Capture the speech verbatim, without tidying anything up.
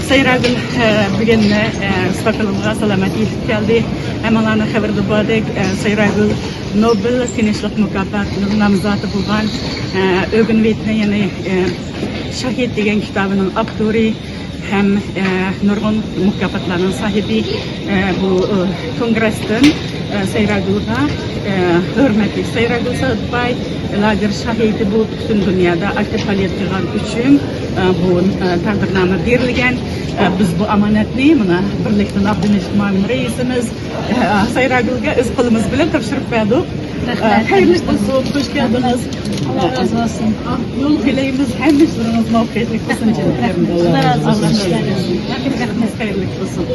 سەيراگۈل، ئە، بۈگۈن، ئە، ستوكھولمغا سالامەت يېتىپ كەلدى. ھەممىڭلارنىڭ خەۋىرىدە باردەك، ئە، سەيراگۈل نوبېل تىنچلىق مۇكاپاتىنىڭ نامزاتى بولغان، ئە، ئۆگۈنۈۋېتىنى، يەنى، ئە، شاھىت دېگەن كىتابىنىڭ ئاپتورى ھەم، ئە، نۇرغۇن مۇكاپاتلارنىڭ ساھىبى، ئە، بۇ، ئە، كونگرېستىن، ئە، سەيراگۈلگە، ئە، ھۆرمەتلىك سەيراگۈل سەئىدباي لاگېر شاھىتى بولۇپ پۈتۈن دۇنيادا ئاكتىپ پائالىيەت قىلغان ئۈچۈن، ئە، بۇ، ئە، تەقدىرنامە بېرىلگەن. ئە، بىز بۇ ئامانەتنى مانا بىرلىكتىن ئابدۇمېجىت مۇئاۋىن رەئىسىمىز، ئە، سەيراگۈلگە ئۆز قولىمىز بىلەن تاپشۇرۇپ بەردۇق. ئە، رەھمەت. خەيرلىك بولسۇن، خوش كەلدىڭىز. ئاللا رازى بولسۇن. يول تىلەيمىز، ھەممە ئىشلىرىڭىز مۇۋەپپەقىيەتلىك بولسۇن، جېنىم. ئاللا رازى بولسۇن. رەھمەت. خەيرلىك بولسۇن.